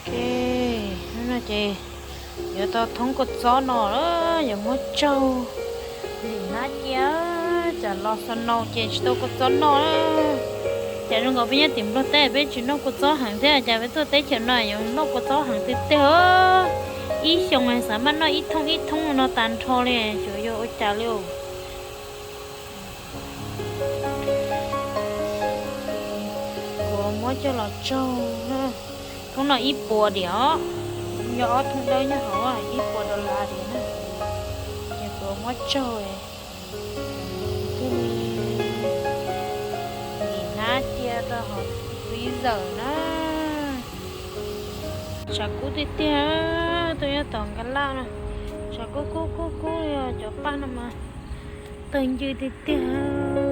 Ok, hnub no ces yuav tau thoob kua txob no, yuav muab tsaug. Lim nab cia, cas los xo nau ces tsis tau kua txob noj. Cas zoo nkaus peb nyob tim Nplog teb peb tsis noj kua txob heev thiab, cas peb tuaj teb chaws no yuav noj kua txob heev tiag tiag. Ib xyoos xav maj noj ib thoob ib thoob no tas nrho li, tsuas yog ua cas li. Kuv muab coj los tsaug, thoob no ib puas diam os, yog ob thoob dawb nyob hauv ib puas dollar diam na. Ces kuv muab tsaug, thiaj li lim nab cia rau hauv freezer na. Tshav kub tiag tiag, tuaj nyob tom Nkaj Laj no, tshav kub kub kub kub, yog cov paj no mas tawg ncw tiag tiag.